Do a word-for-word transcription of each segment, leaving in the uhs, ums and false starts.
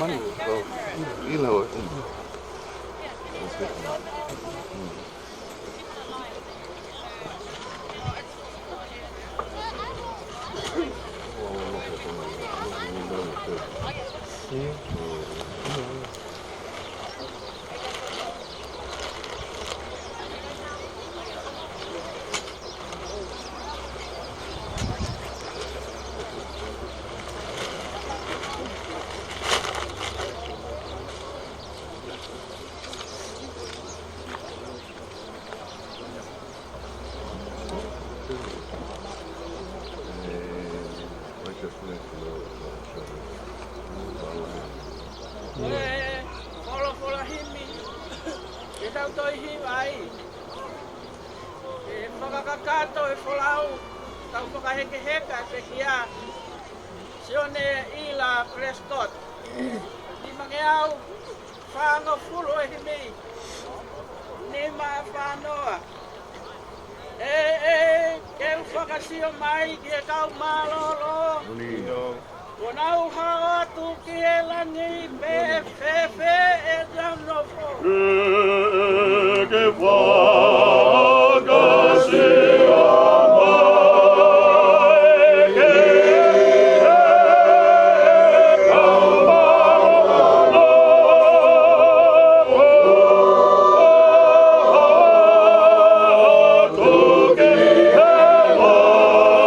Mani, oh, ʻilo, ʻilo. Ko e folofola himi, ke tau toe hiva ai. ʻE fakakakato e folau, tau fakahekeheka e pekia. Sione ʻIla Prescott. Nimangeau fāngofulu e himi. Nima fā noa. ʻE, ʻe, ke u fakasio mai ki he kau mālōlō. Kuo nau hao atu ki he langi pē fēfē ʻenau nofo. Ke fakasio mai ki he kau mālōlō.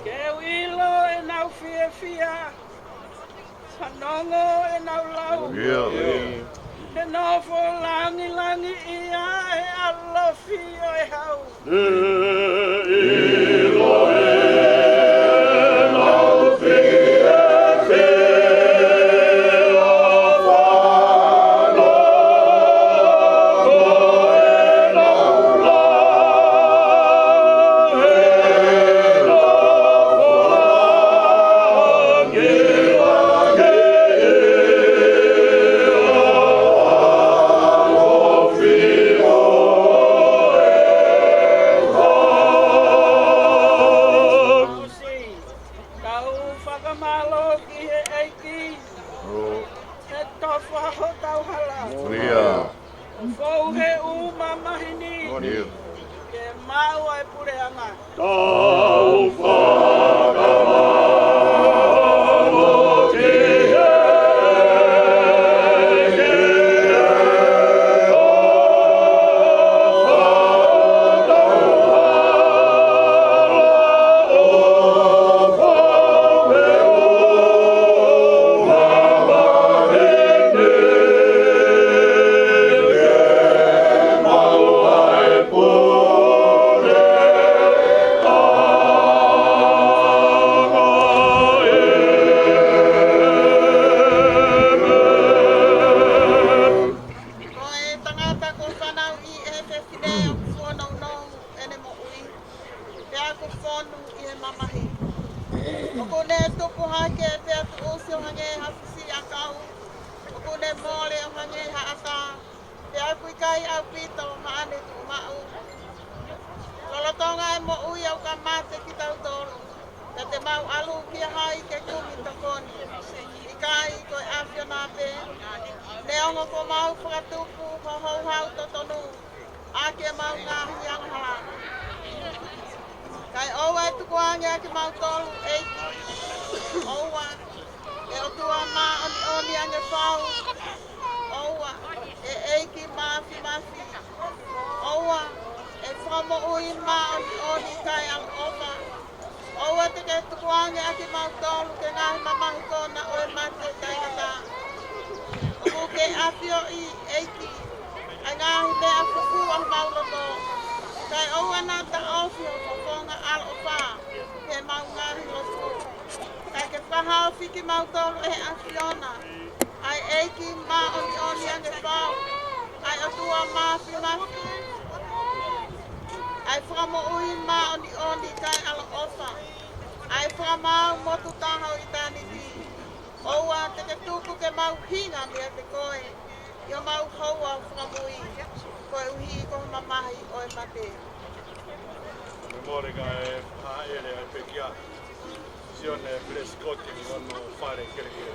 Ke u ʻilo ʻenau fiefia, fanongo ʻenau lau. He nofo langilangiʻia he ʻalofi ʻo e hau. Tau fakamālō ki he ʻEiki. He tofa hotau hala. Fou he ʻū mamahi ni. Ke maʻu ʻa e puleʻanga. Tau fakamālō ki he ʻEiki. Ko e tangata kuo fanauʻi ʻe he fefine ʻoku fuonounou ʻene moʻui, pea ʻoku fonu ʻi he mamahi. ʻOku ne tupu hake pea tuʻusi ʻo hangē ha fusi ʻakau. ʻOku ne mole ʻo hangē ha ʻata, pea ʻoku ʻikai ʻaupito haʻane tuʻumaʻu. Lolotonga e moʻui ʻoku ka mate kitautolu, pea te mau ʻalu kia hai ke kumi tokoni? ʻIkai ko e ʻAfiona pē? Neongo kuo mau fakatupu ho houhau totonu ʻaki ʻemau ngaahi angahala, kae ʻoua ʻe tukuange ʻa kimautolu, ʻEiki. ʻOua, ʻe ʻOtua māʻoniʻoni ange fau. ʻOua, ʻe ʻEiki Māfimafi. ʻOua ʻe fakamoʻui māʻoniʻoni kae ʻaloʻofa. ʻOua te ke tukuange ʻa kimautolu ki he ngaahi mamahi kona ʻo e mate taʻengata. ʻOku ke ʻafioʻi, ʻEiki, ʻa e ngaahi meʻa fufū ʻo homau loto. Kae ʻoua naʻa taʻofi ho fofonga ʻaloʻofa ki heʻemau ngaahi lotu. Kae ke fakahaofi kimautolu ʻe he ʻAfiona, ʻa e ʻEiki Māʻoniʻoni ange fau, ʻa e ʻOtua Māfimafi, ʻa e Fakamoʻui māʻoniʻoni kae ʻaloʻofa, ʻa e Fakamaau motu taha ʻo ʻitāniti. ʻOua te ke tuku ke mau hinga meiate koe ʻi homau houa fakamui, koeʻuhi ko e mamahi ʻo e mate. Memorika e haʻele ai pekia. Sione Prescott ʻi hono fale kelekele.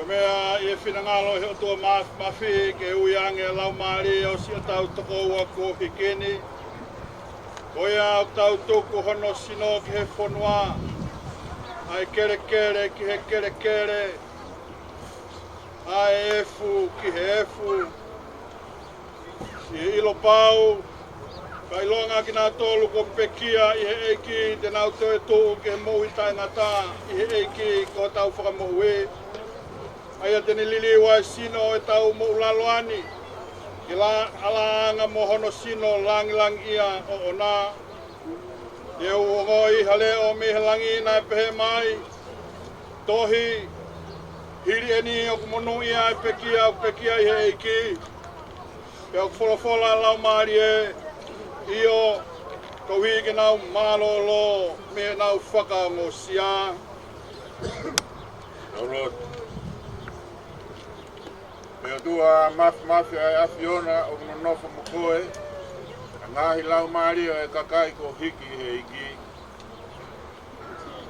Meʻa ʻi he finangalo ʻo e ʻOtua Māfimafi ke ui ange ʻa e laumālie ʻo siʻotau tokoua kuo hiki ni. Ko ia ʻoku tau tuku hono sino ki he fonua, ʻa e kelekele ki he kelekele, ʻa e efu ki he efu. ʻI he ʻilo pau, ka ʻilonga kinautolu kuo pekia ʻi he ʻEiki, te nau toe tuʻu ki he moʻui taʻengata ʻi he ʻEiki ko hotau Fakamoʻui. ʻA ia te ne liliu ʻa e sino ʻo ʻetau moʻulaloa ni ki he laʻalaʻanga mo hono sino langilangiʻia ʻoʻona. Te u ongoʻi ha leʻo mei he langi naʻe pehē mai, Tohi, hili eni ʻoku monūʻia ʻa e pekia ʻoku pekia ʻi he ʻEiki. Pea ʻoku folofola ʻa e Laumālie, ʻio, koeʻuhi ke nau mālōlō mei heʻenau fakaongosia. Tau lotu. ʻE ʻOtua Māfimafi ʻa e ʻAfiona, ʻoku nonofo mo koe ʻa e ngaahi laumālie ʻo e kakai kuo hiki ʻi he ʻEiki.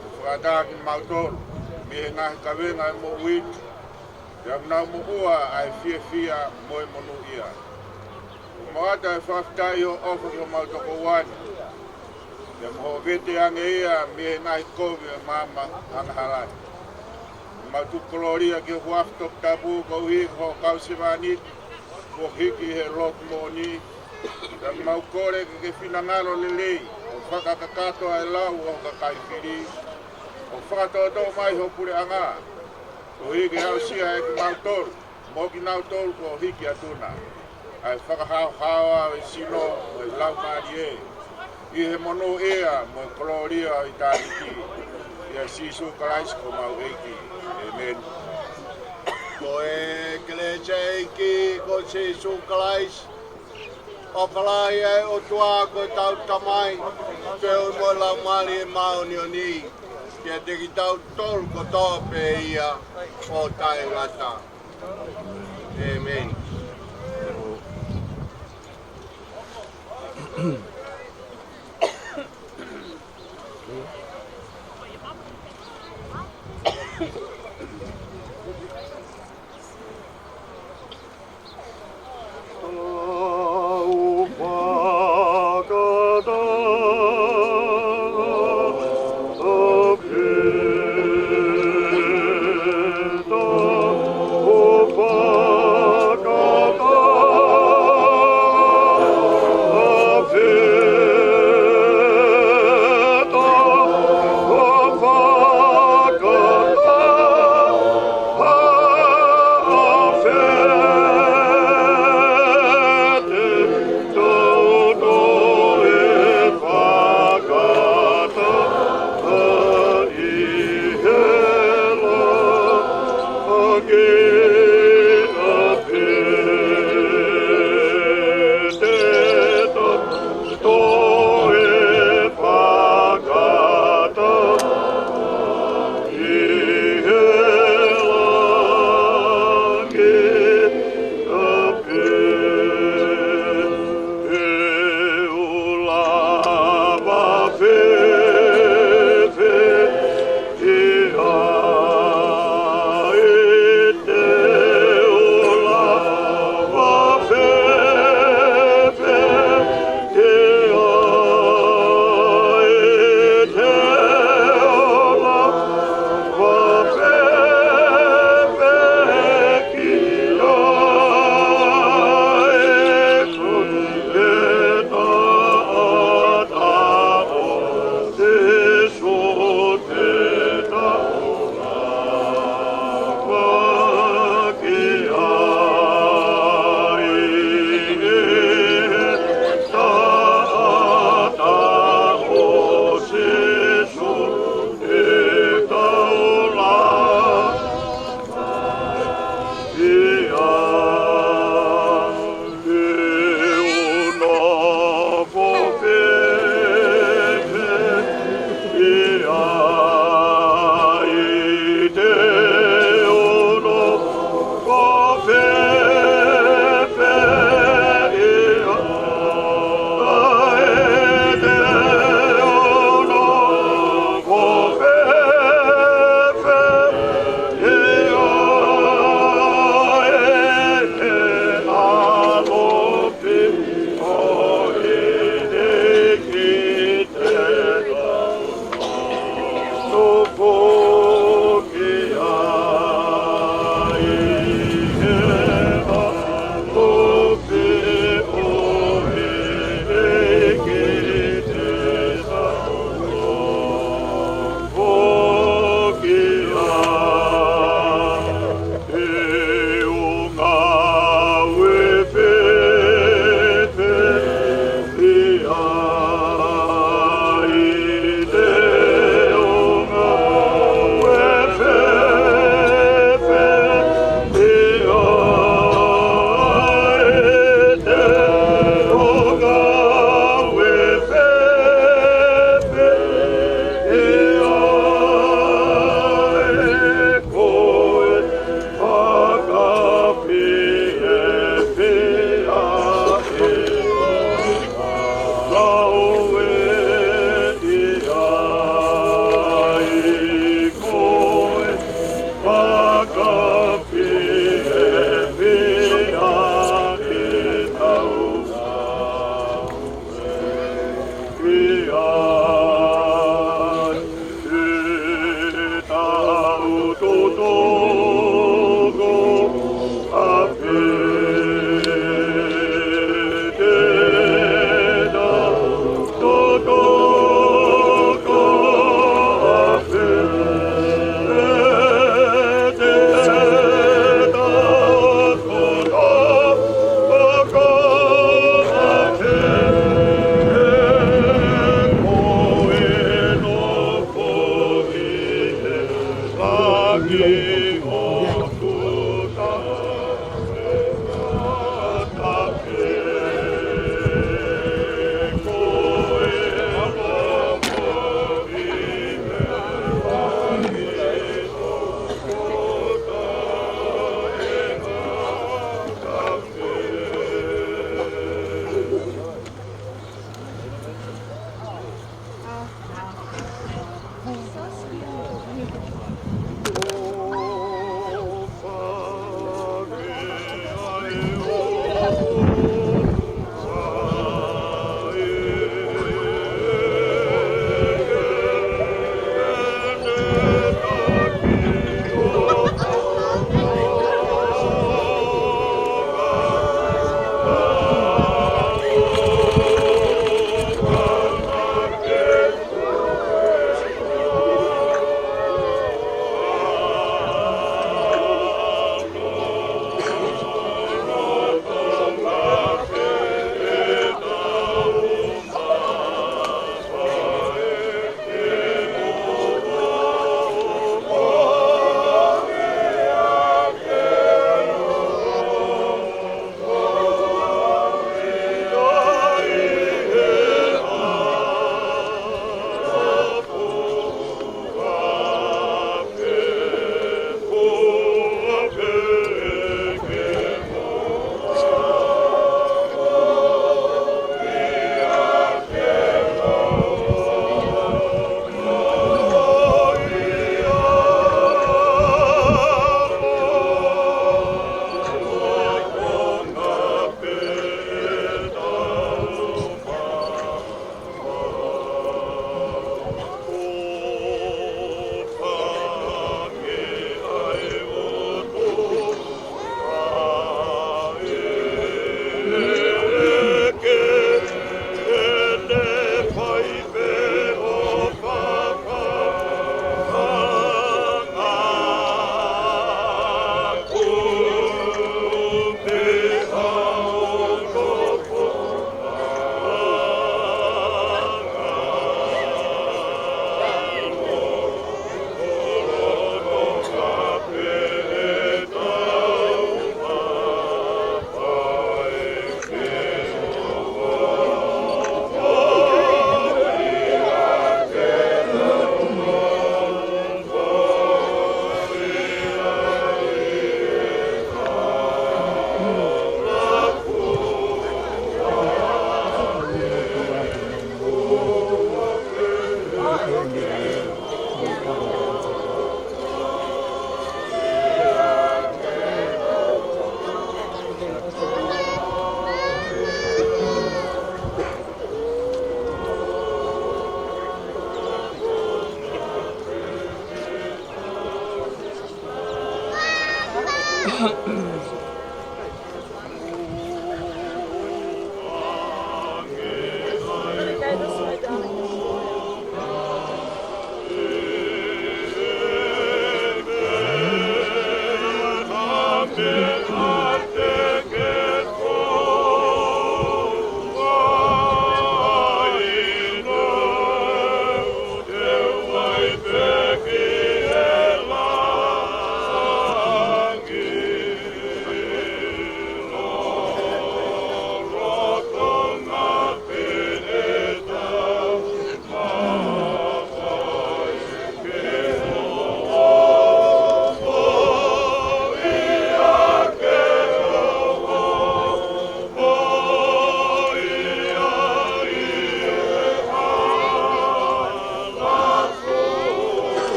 ʻOku fakaʻatā kimautolu mei he ngaahi kavenga ʻo e moʻui, pea ʻoku nau moʻua ʻa e fiefia mo e monūʻia. ʻOku mau ʻatā ʻa e fakafetaʻi ʻo e ʻofa ki homau tokoua ni, pea mo hoʻo vete ange ia mei he ngaahi kovi ʻo e maama angahala ni. ʻOku mau tuku kolōlia ki ho huafa toputapu koeʻuhi ko hoʻo kau sevāniti kuo hiki ʻi he lotu moʻoni. Pea ʻoku mau kole ke ke finangalo lelei ʻo fakakakato ʻa e lau ʻo ho kakai fili, ʻo fakatoʻotoʻo mai ho puleʻanga, koeʻuhi ke aʻusia ʻe kimautolu mo kinautolu kuo hiki atu na ʻa e fakahaohaoa ʻo e sino mo e laumālie, ʻi he monūʻia mo e kolōlia ʻo ʻitāniti, ʻia Sīsū Kalaisi ko homau ʻEiki. ʻĒmeni. Ko e kelesi ʻa e ʻEiki ko Sīsū Kalaisi, ʻofa lahi ʻa e ʻOtua ko hotau Tamai, feohi mo e Laumālie Māʻoniʻoni, kiate kitautolu kotoa pē ia ʻo taʻengata. ʻĒmeni.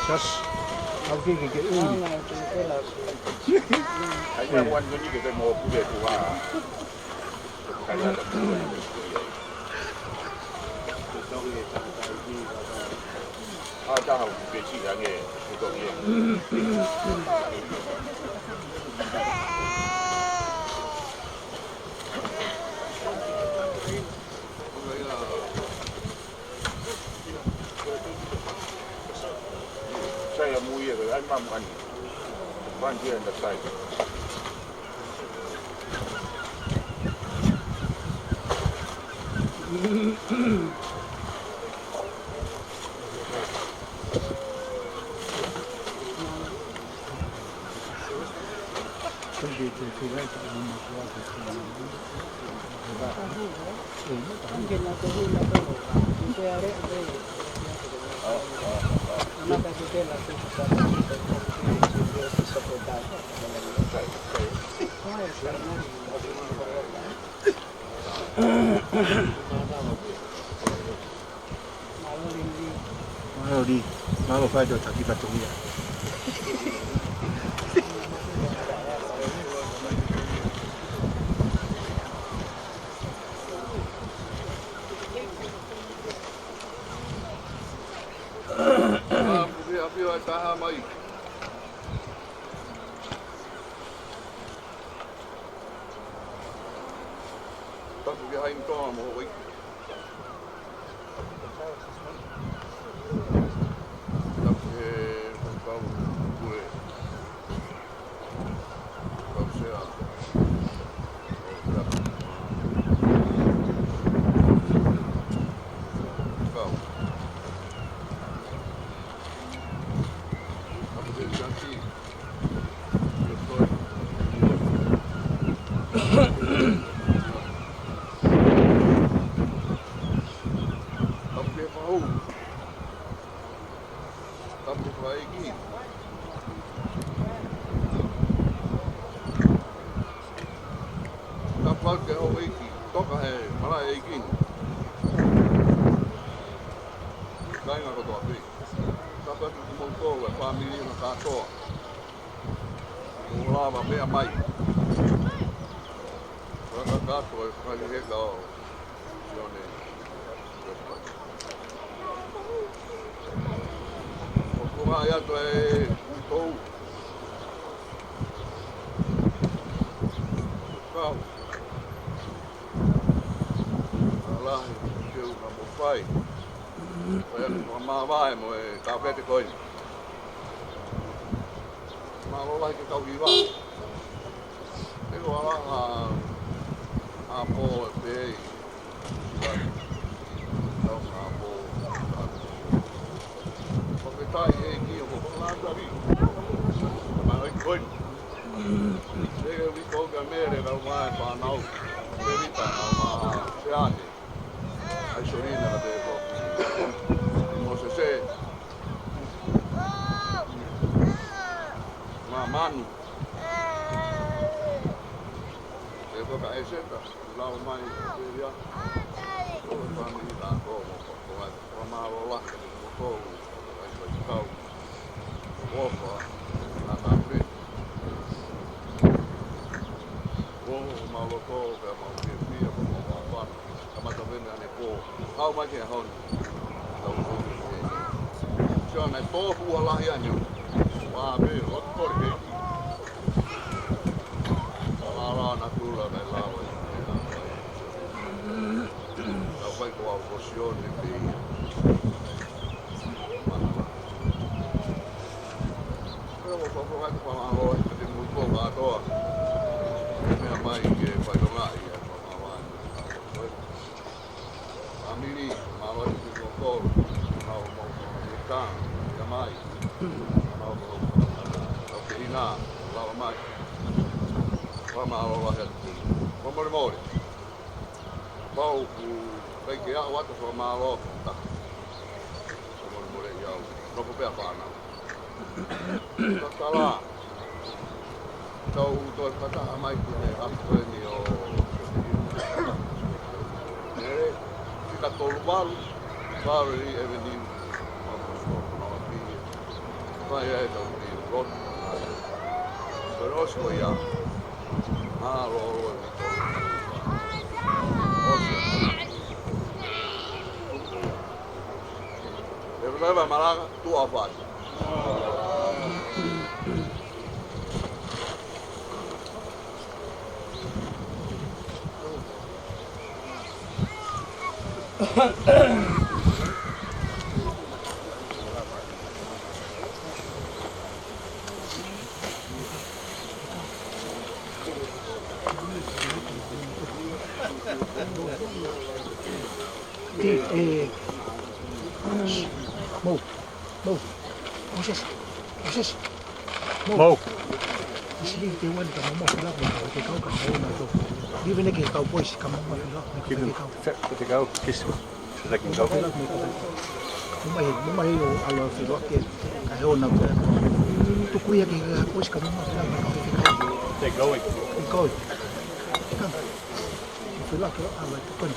Sas. Au ke ke ke ui. Ai, ma wan ko ni ke ke mo pule kua. Kai la ka pule. Ata hau ke si ange. Sai a mui e, ai mamu ani. One here and the side. Mālō Lee. Mālō Fai, tau taki fatongia. Ā, puke a pio ai taha mai. Tapu ki he ʻEiki mo e ʻEiki. Tapu ki he kau kule. Kau sea. Kau. Tapu ki he siasi. Tapu ki he fahu. Tapu ki he faʻē ʻeiki. Tapu ki he houʻeiki. Toka he malaʻe ʻeiki. Kāinga kotoa pē. Tapu atu kimoutolu e fāmili na kātoa. Mou lava meʻa mai. Ua kakato e fakaliheka ʻo Sione. ʻOku ʻai atu e tou. Kau. Lahi, ke u ka mo fai. Ko e ʻoku māvae mo e tāpete ko eni. Mālō lahi ke kau hiva. Te ko ala a, a pō e pei. Tau a pō. Ko ke tai e ki o ko la tavi. Mālō i koe. Te ke ui ko ka mere kau mai whanau. Te rita kau mai se ane. ʻAi sorina te ko. Mōsese. Mā manu. Te ko ka ʻEseta. Lau mai, Peria. Ko e fāmili na ko, ko, ko, ko, ko, mālō lahi, ko, ko, ko, ko, ko, ko, ko, ʻofa, na ka pe. ʻO, mālō ko, pea mau ke pia, ko, ko, ko, ko, kamata pē mei ʻanepō. Hau mai ke hon. Tau ko, ke. Sio, naʻe tō fua lahi ʻa niu. Ua pē, ua ko, ke. Lala na tula, naʻe lava. Tau fai ko au ko Sione pē ia. Pea ua fafo ai ko Fangaloa, ʻi te mui ko kātoa. Meʻa mai ke fai tonga ia Fangaloa. Fāmili, mālō atu kimoutolu, mau mau mau e tā, ia mai. Mau mau mau. Tau ke hina, lava mai. Fakamālō lahi atu. Fakamole mole. Pau ku kai ke au atu fakamālō. Fakamole mole ia au. Noko pea fānau. Tatala. Tau toe fakaʻamu mai ki he ʻapi ko eni ʻo Nere, fika tolu valu, Valerie Avenue, Mai ai tau ki lotu. Ko e ʻosi ko ia. Mālō, mālō. ʻOsi. E fai va malanga, tuʻa fai. Ke, eh, Mou, Mou, Moses, Moses, Mou. Mou. Isi ni te wani ka mama fila ko ka te kau ka mou na to. Ni vene ke kau pois ka mama fila ko ka te kau. Sa-, ko te kau, kis. Sa ki kau. Mama fila ko ka te kau. Mama he, mama he o alo fila ke ka he ona ko. Tuku ia ke ka pois ka mama fila ko ka te kau. Te kau. Te kau. Ka. Fila ke alo te kau.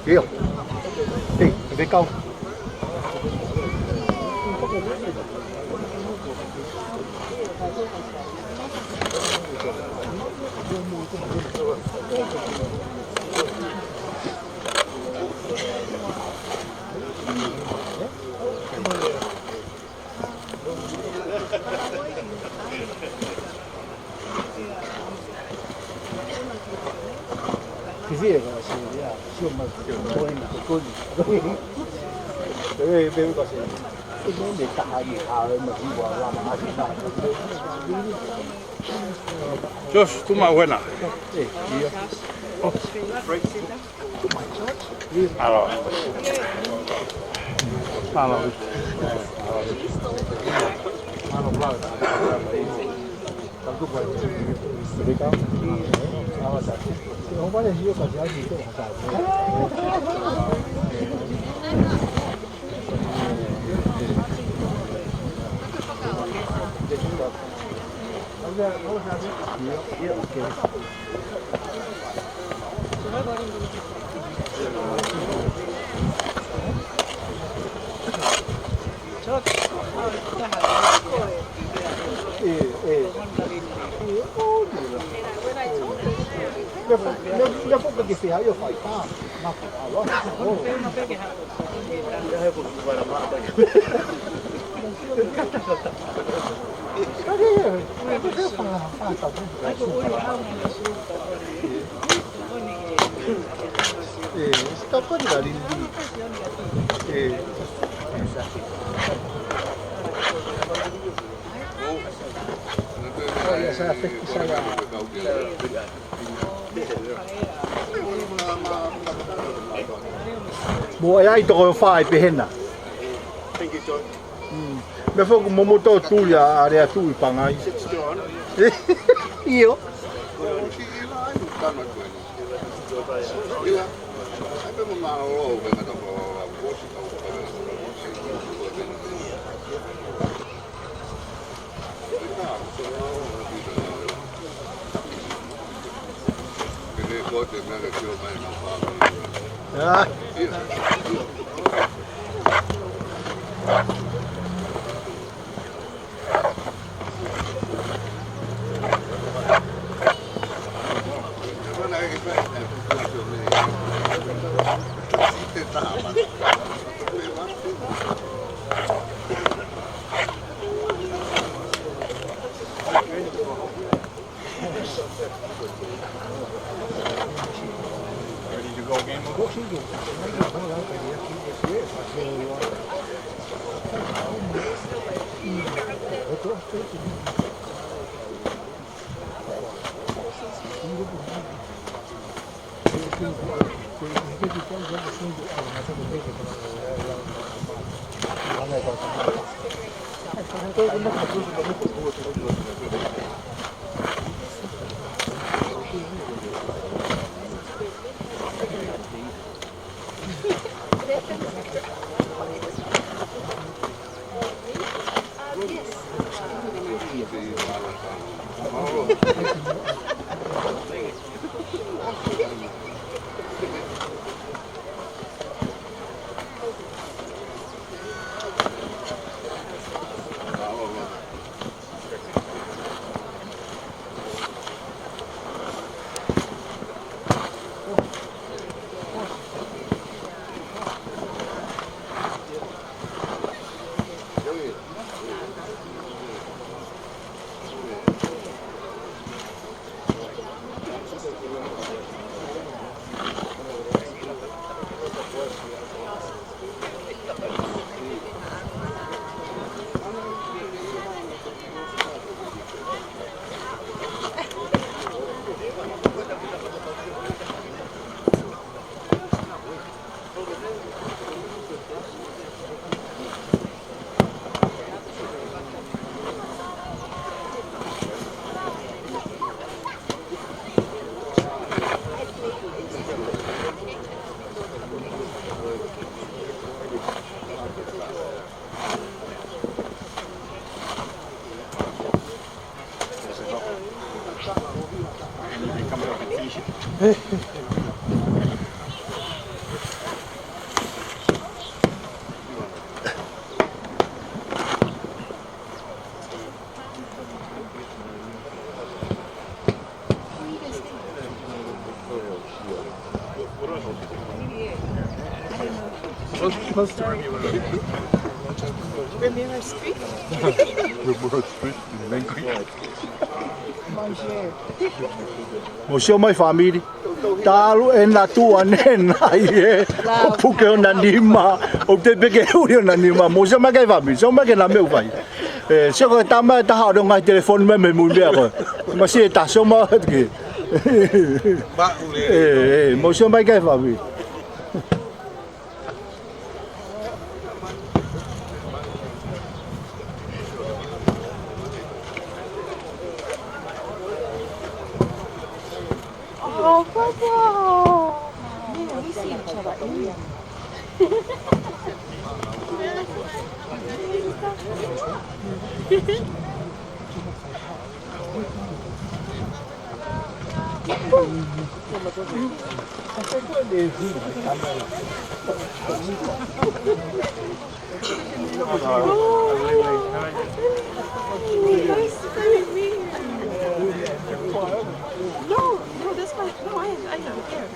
ʻIo. Hei, te kau. Ki fie ka se ia, sio mai ko koe na ko koe. Pe, pe, pe ka se. E mo me taha ni ha e ma ki wa la ma ki na. Josh, tu ma wena. E, ia. Alo. Alo. Alo. Mo e ai toko fai pehena. Mm. Me foku mo mo to tu ya are atu i pangai. Io. Close, close to Ramiro. Ramiro Street? Ramiro Street in Langley. Mo sio mai fāmili. Talu e natua nena ie. ʻO puke ʻona nima. ʻO te peke uli ʻona nima. Mo sio mai ki he fāmili. Sio mai ki he na me u fai. ʻE, sio ko e tama ʻe taha ʻo ngaahi telefoni mai mei mui meʻa ko. Ma si e ta sio mai ke. ʻE, ʻe, mo sio mai ki he fāmili. Oh, brother. Yeah, we see each other. No, no, that's my, no, I, I am here.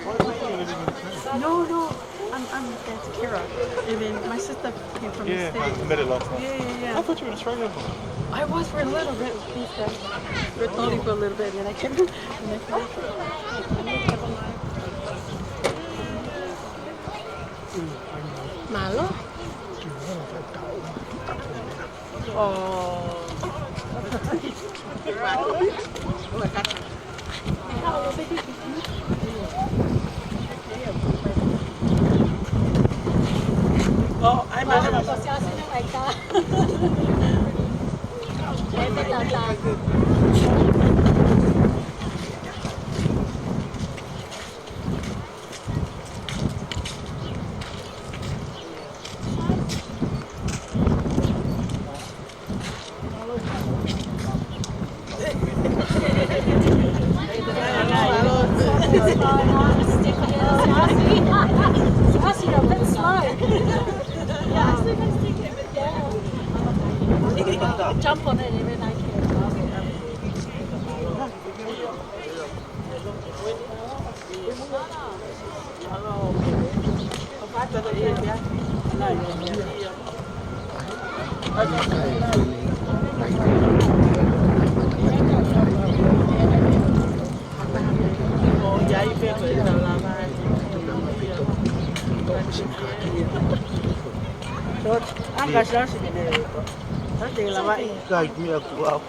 No, no, I'm, I'm, that's Kira. And then my sister came from the States. Yeah, I met her last night. Yeah, yeah, yeah. I thought you were in Australia. I was for a little bit. Please, guys. We're only for a little bit, and then I came. And I came. Mālō. Oh. Oh, ai mālō. Jump on it, and then I can. Kai mea kuau.